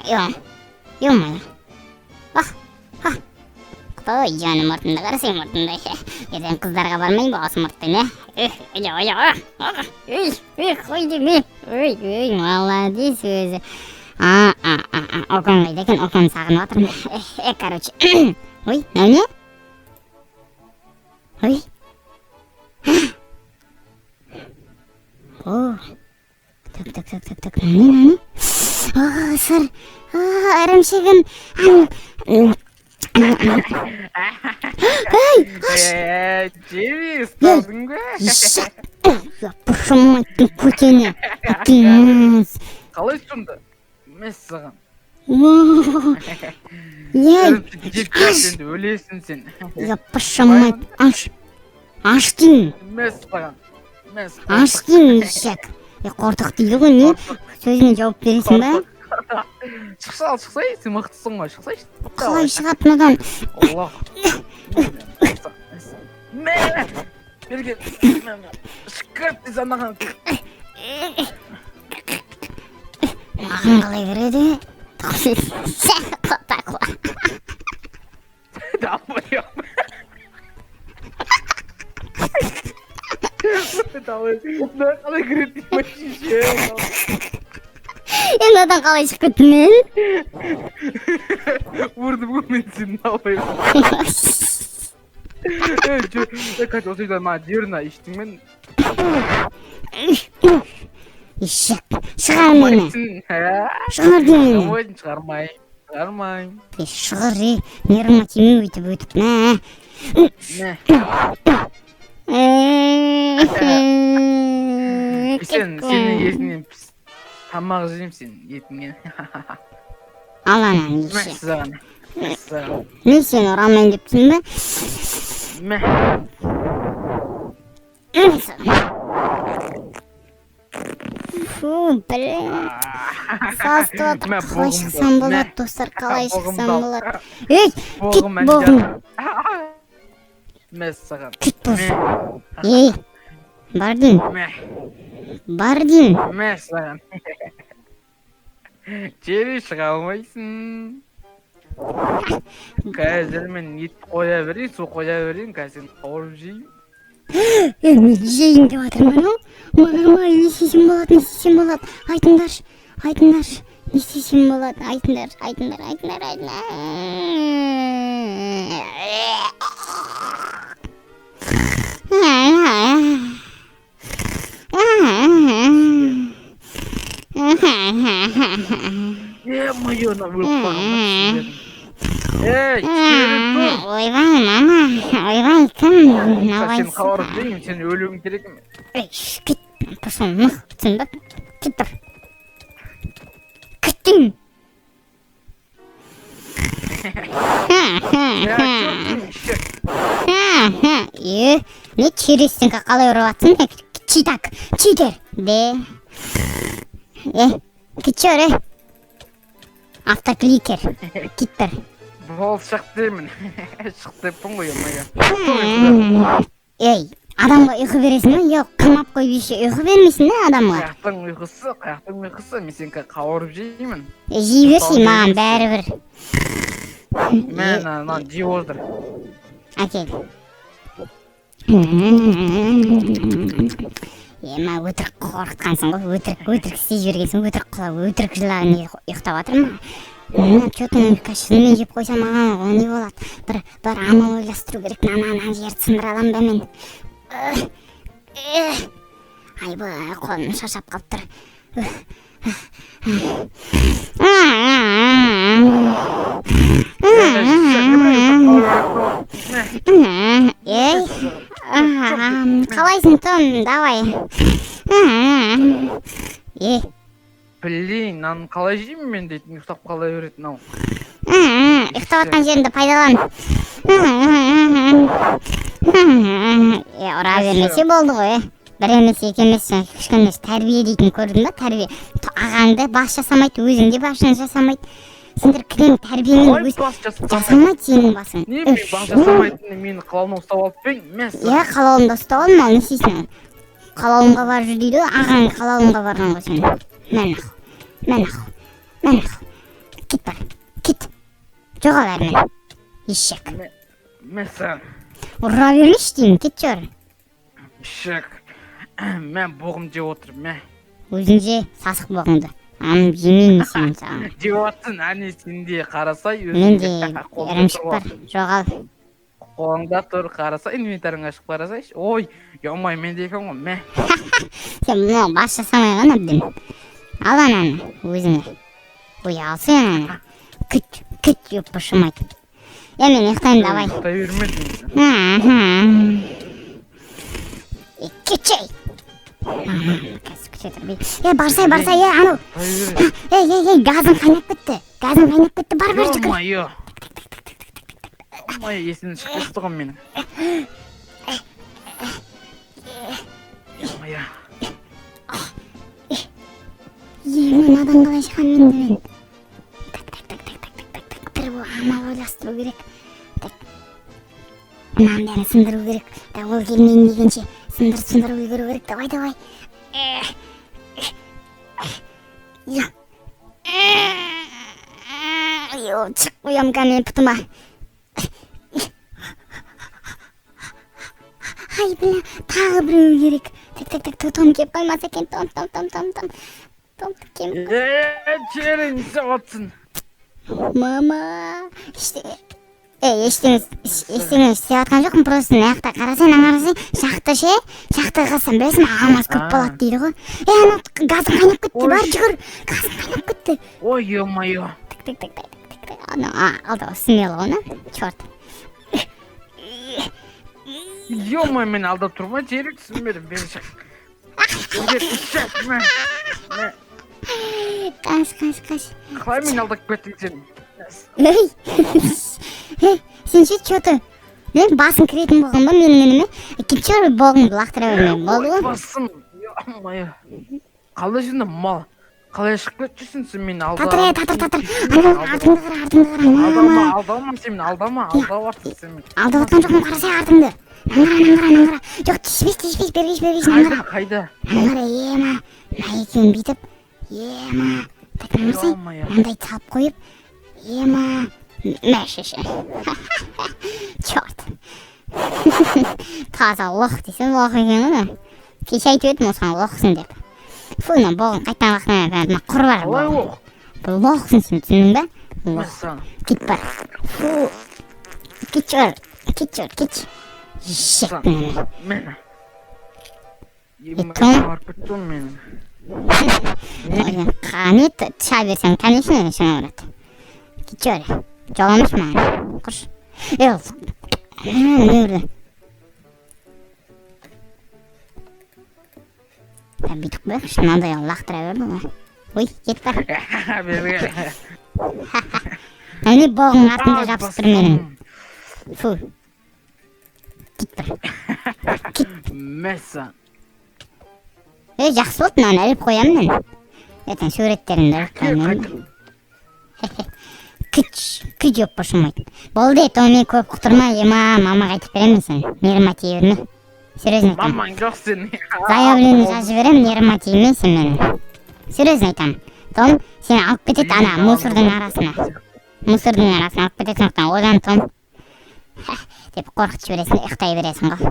Ё-моё. Ах, ах. Құдай, жаным, мұртымды қарасай, мұртымды. Ертең қыздарға бармайын ба осы мұртпен, ә? Эх, ой, ой, ой, ой, қой деме. Ой, ой, молодец өзі. А, а, а, а, Окон қайда екен? Окон сағынып жатырмын. Короче. Ой, мынау не? Ой. О. Так, так, так, так, так. Мынау не, мынау не? А, сыр. А, ірімшігім. Ей, аш! Е, Джерри, ұстадың ба? Ешек! Япыршымайттың көтені. Әкеңіз. Қалай сонда? Мәссаған. Ей, Ірімшік жеп жеп енді өлесің сен. Япыршымайт. Аш. Аш деймін. Мәссаған. Мәс. Аш деймін, ешек. Е, қортық дейді ғой, не? Сөзіңе жауап бересің ба? Шықса ал, шықсай, сен мықтысың ғой, шықсайшы. Қалай шығады мынадан? Аллах. Мә! Бері кел. Шықып десе анаған. Маған қалай кіреді? Так. Давай. Давай. Мына қалай кіреді деймін, шеше. Е, мынадан қалай шығып кеттім мен? Ұрдым ғой мен сені, давай. Ей, жүр. Ей, Катя, осы жерден маған жібер мына иштің мен. Ешек. Шығар мені. Ә? Шығар деймін мені. Ой, шығармаймын. Шығармаймын. Е, шығар, е. Нервыма тиме өйтіп өйтіп. Мә. Мә. Сен сенің есіңнен піс. Тамақ жеймін сенің етіңнен. Ал ананы, ешек. Мәссаған. Мәссаған. Мен сені ұра алмайын деп тұрсың ба? Мә. Фу, блин. Сасытып отыр. Мә, Қалай боғымды. шықсам болады, Мә. достар, қалай Боғымды шықсам ал. болады? Ей, кет, Боғым боғым. Мәссаған. Кет бос. Мә. Ей, бар деймін, Мә. бар деймін. Мәссаған. Джерри, шыға алмайсың. Қазір мен ет қоя берейін, су қоя берейін, қазір сені қауырып жеймін. Ей, мен жейін деп жатырмын ау. Мама, не істесем болады, не істесем болады? Айтыңдаршы, айтыңдаршы. Не істесем болады? Айтыңдаршы, айтыңдар, айтыңдар, айтыңдар. Е, мое, мына өліп қалған ба сендердің. Ей, кері тұр. Ойбай, мама, ойбай, кім? Сені қауырып жеймін, сен өлуің керек емес. Ей, кет, пошел нах, түсіндің ба? Кет тұр. Кет деймін. Я, чё. Е, не через стенка қалай ұрып жатсың? Читак, читер. Де. Е, кетші, е. Автокликер. Кет тұр. Бол, шық деймін. Шық деппін ғой, е-мое. Ей, адамға ұйқы бересің ба? Жоқ, қамап қойып еще ұйқы бермейсің да адамға. Қаяқтың ұйқысы, қаяқтың ұйқысы, мен сені қазір қауырып жеймін. Е, жей берші, маған бәрібір. Мә, мынаны жеп отыр. Әкел. Е, ма, өтірік қорқытқансың ғой, өтірік, өтірік істеп жібергенсің, өтірік құлап, өтірік жылаған, не ұйықтап жатырмын. Мына че-то мен қазір шынымен жеп қойсам, маған ол не болады? Бір амал ойластыру керек. Мына ана жерді сындыра аламын ба мен? Айбай, қолым шаршап қалып тұр. Ей, қалайсың, Том? Давай. Е. Блин, мынаны қалай жеймін мен дейтін, ұйықтап қала береді мынау. Ұйықтап жатқан жеріңді пайдалан. Е, ұра бермесе болды ғой, е. Бір емес, екі емес, кішкене тәрбие дейтін көрдің ба, тәрбие. Ағаңды бас жасамайды, өзің де басын жасамайды. Сендер кілең тәрбиемен Қалай өз бас жасамайды? Жасамайды сенің басың. Не, мен бас жасамайтын, мені қалауына ұстап алып па едің? Мәссаған. Иә, қалауымда ұстап алдым, ал не істейсің? Қалауымға барып жүр дейді ғой, ағаң қалауымға барған ғой сен. Мә нахуй, мә нахуй, мә нахуй. Жоғал әрмен. Ешек. Мә саған. Ұра бермеші деймін, кетші ары. Ешек. Мә, боғым жеп отыр, мә. Өзің же сасық боғыңды. Ам, жемеймін сені саған. Жеп жатсың, әне, сенде қарасай. Менде Қолыңда ірімшік тұр бар. ғой. Жоғал. Қолыңда тұр, қарасай, инвентарыңа ашып қарасайшы. Ой, ё-моё, менде екен ғой, мә. Сен мынау бас жасамай ғой әбден. Ал ананы өзіңе. Ой, алсай ананы. Күт, күт, ёппашымайт. Е, мен ұйықтаймын, давай. Ұйықтай бермедім. Е, кетші. Қазір күте тұр. Е, барсай, барсай, е, анау. Ұйықтай бер. Ей, ей, ей, газың қайнап кетті. Газың қайнап кетті. Бар, бар, жүгір. Ё-моё. Ё-моё, есімнен шығып кетті ғой менің. Ё-моё. Е, мен адан қалай шығамын енді мен? Так, так, так, так, так, так, так, так. Бір амал ойластыру керек. Так. Мынаның бәрін сындыру керек. Так, ол келмейін дегенше сындырып сындырып үлгеру керек. Давай, давай. Я. Йо, шығып қоямын қазір мен пұтыма. Ай, бля, тағы біреу керек. Так, так, так, Том келіп қалмаса екен. Том, Том, Том, Том, Том. Том келіп. Е, Черри, не істеп жатсың? Мама. Ештеңе. Ей, ештеңе, ештеңе істеп жатқан жоқпын, просто мына жақта қарасай, мына қарасай, шахта ше, шахтаға қалсам, білесің бе, алмаз көп болады дейді ғой. Е, анау газың қайнап кетті, бар, жүгір, газың қайнап кетті. Ой, ё-моё. Так, так, так, так, так, так, анау, алда смело оны, черт. Ё-моё, мені алдап тұр ма, Черри, түсінбедім, бері шық. Бері шық, мә. Мә. Қаш, қаш, қаш. Қалай мені алдап кеттің сен? Ей, ей, сен ше, че-то, не, басың кіретін болған ба менің ініме? Кетші ары, боғыңды лақтыра берме, болды ғой. Басым, ё-моё. Қалай жүрдің, мал? Қалай шығып кетіп жүрсің сен мені алдап? Татыр, татыр, татыр. Анау, артыңды қара, артыңды қара, Алдама, мама. алдама сен мені, алдама, алдап жатырсың сен мені. Алдап жатқан жоқпын, қарасай артыңды. Мынаны қара, мынаны қара, мынаны қара. Жоқ, тиіспес, тиіспес, бергеш, бергеш, мынаны Қайда, қара. қайда? Мынаны қара, ема. Мына екеуін бүйтіп, ема. Так, мынаны қарасай, Ё-моё. мынандай салып қойып, ема. Мә, шеше. Черт. Таза лох дейсің, лох екен ғой. Кеше айтып едім осыған лохсың деп. Фу, мына боғын қайтадан лақтыра, мына құр бар Қалай боғың. оқ? Бұл лохсың сен, түсіндің бе? Лох. Мәссаған. Кет бар. Фу. Кетші бар. Кетші бар, кетші. Ешек мені. Мені. Ема, Том? барып кетті ғой менің. Қане, түша берсең, конечно, ішіңе барады. Кетші бар. Жоламашы маған. Құрш. Е, не көрді? Бүйтіп қояйықшы, мынандай лақтыра берді ғой. Ой, кет бар. Бері кел. Әне боғың артында жабысып тұр менің. Басым. Фу. Кет бар. Кет. Мәссаған. Е, жақсы болды, мынаны іліп қоямын мен. Ертең суреттерімді іліп Кел, қоямын. қайта. Күч, күч өп бошымайды. Болды, Томи, көп құтырма, ема, мамаға айтып беремін сен. Нервыма тие берме. Серьезно айтамын. Мамаң жоқ сенің. Заявление жазып жіберемін, нервыма тиме сен менің. Серьезно айтамын. Том, сені алып кетеді ана мусордың арасына. Мусордың арасына алып кетеді, сондықтан ойлан, Том. Деп қорқытып жібересің, ұйықтай бересің ғой.